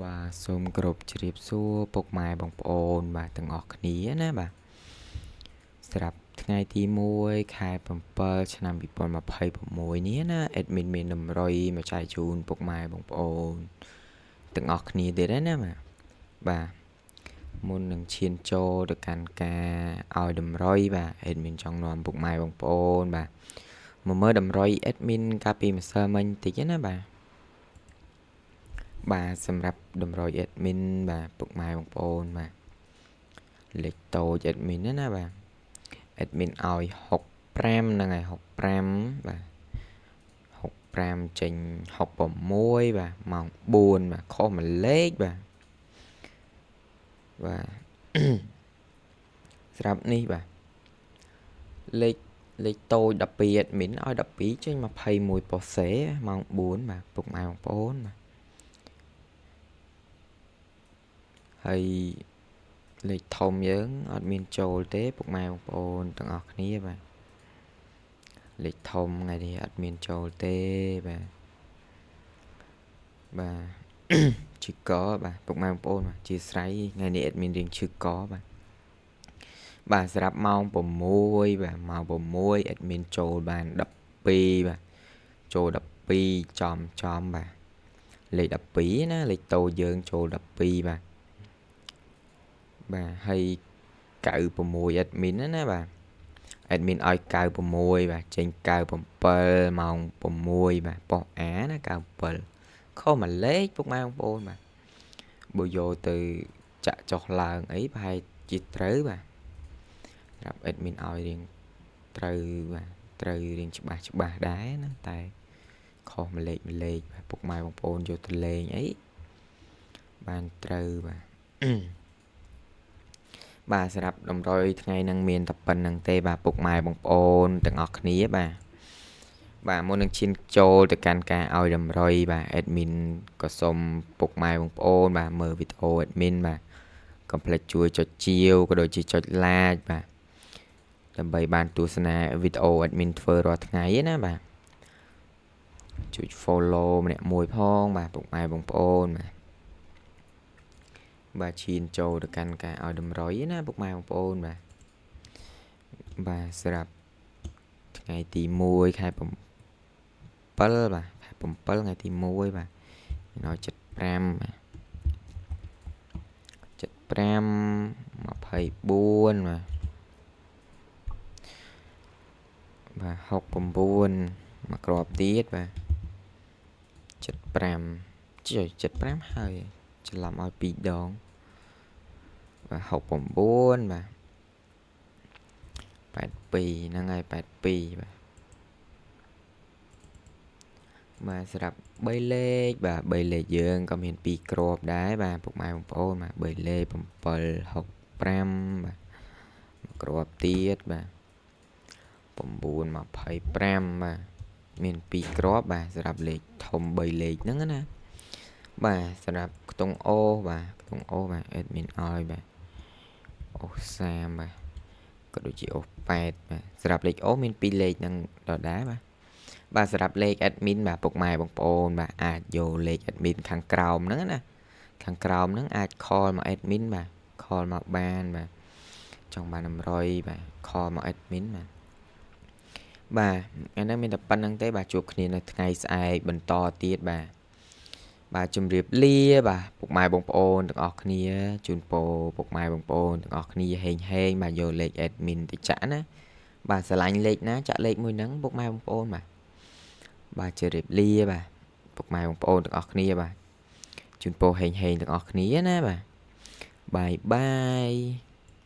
បាទសូមគោរពជ្រាបសួរពុកម៉ែបងប្អូនបាទទាំងអស់គ្នាណាបាទសម្រាប់ថ្ងៃទី1ខែ7ឆ្នាំ2026នេះណា admin មានតម្រុយមកចែកជូនពុកម៉ែបងប្អូនទាំងអស់គ្នាទៀតណាបាទបាទមុននឹងឈានចូលទៅកាន់ការឲ្យតម្រុយបាទ admin ចង់នាំពុកម៉ែបងប្អូនបាទមកមើលតម្រុយ admin កាលពីម្សិលមិញតិចណាបាទបាទសម្រាប់តម្រុយ admin បាទពុកម៉ែបងប្អូនបាទលេខតូច admin ណាបាទ admin ឲ្យ65ហ្នឹងហើយ65បាទ65ចេញ66បាទម៉ោង4បាទខុសមួយលេខបាទបាទស្រាប់នេះបាទលេខតូច12 admin ឲ្យ12ចេញ21ប៉ុសេម៉ោង4បាទពុកម៉ែបងប្អូនបាទហើយលេខធំយើងអត់មានចូលទេពុកម៉ែបងប្អូនទាំងអស់គ្នាបាទលេខធំថ្ងៃនេះអត់មានចូលទេបាទបាទឈឺកបាទពុកម៉ែបងប្អូនបាទជាស្រ័យថ្ងៃនេះអត់មានរៀងឈឺកបាទបាទសម្រាប់ម៉ោង6បាទម៉ោង6 admin ចូលបាន12បាទចូល12ចំចំបាទលេខ12ណាលេខតូចយើងចូល12បាទបាទហើយ96 admin ណាបាទ admin ឲ្យ96បាទចេញ97ម៉ោង6បាទប៉ុស្តិ៍ A ណា97ខុសមួយលេខពុកម៉ែបងប្អូនបាទបើយកទៅចាក់ចុះឡើងអីប្រហែលជាត្រូវបាទសម្រាប់ admin ឲ្យរៀងត្រូវបាទត្រូវរៀងច្បាស់ច្បាស់ដែរណាតែខុសមួយលេខមួយលេខបាទពុកម៉ែបងប្អូនយកទៅលេងអីបានត្រូវបាទបាទសម្រាប់តម្រុយថ្ងៃហ្នឹងមានតែប៉ុណ្្នឹងទេបាទពុកម៉ែបងប្អូនទាំងអស់គ្នាបាទបាទមុននឹងឈានចូលទៅកាន់ការឲ្យតម្រុយបាទ admin ក៏សូមពុកម៉ែបងប្អូនបាទមើលវីដេអូ admin បាទកុំភ្លេចជួយចុចជាវក៏ដូចជាចុច like បាទដើម្បីបានទស្សនាវីដេអូ admin ធ្វើរាល់ថ្ងៃណាបាទជួយ follow ម្នាក់មួយផងបាទពុកម៉ែបងប្អូនបាទបាទឈានចូលទៅកាន់ការឲ្យតម្រុយណាពុកម៉ែបងប្អូនបាទបាទសម្រាប់ថ្ងៃទី1ខែ7បាទខែ7ថ្ងៃទី1បាទដល់75បាទ75 24បាទបាទ69មកគ្រាប់ទៀតបាទ75ជិះ75ហើយច្រឡំឲ្យ2ដងបាទ69បាទ82ហ្នឹងហើយ82បាទបាទសម្រាប់3លេខបាទ3លេខយើងក៏មាន2គ្រាប់ដែរបាទពុកម៉ែបងប្អូនបាទ3លេខ7 65បាទគ្រាប់ទៀតបាទ9 25បាទមាន2គ្រាប់បាទសម្រាប់លេខធំ3លេខហ្នឹងណាបាទសម្រាប់ខ្ទង់អូបាទខ្ទង់អូបាទ admin ឲ្យបាទអូ30បាទក៏ដូចជាអូ8បាទសម្រាប់លេខអូមាន2លេខហ្នឹងដដែលបាទបាទសម្រាប់លេខ admin បាទពុកម៉ែបងប្អូនបាទអាចយកលេខ admin ខាងក្រោមហ្នឹងណាខាងក្រោមហ្នឹងអាច call មក admin បាទ call មកបានបាទចង់បាន100បាទ call មក admin បាទបាទថ្ងៃនេះមានតែប៉ុណ្្នឹងទេបាទជួបគ្នានៅថ្ងៃស្អែកបន្តទៀតបាទបាទជម្រាបលាបាទពុកម៉ែបងប្អូនទាំងអស់គ្នាជូនពរពុកម៉ែបងប្អូនទាំងអស់គ្នាហេងហេងបាទយកលេខ admin ទៅចាក់ណាបាទស្រឡាញ់លេខណាចាក់លេខមួយហ្នឹងពុកម៉ែបងប្អូនបាទបាទជម្រាបលាបាទពុកម៉ែបងប្អូនទាំងអស់គ្នាបាទជូនពរហេងហេងទាំងអស់គ្នាណាបាទបាយបាយ។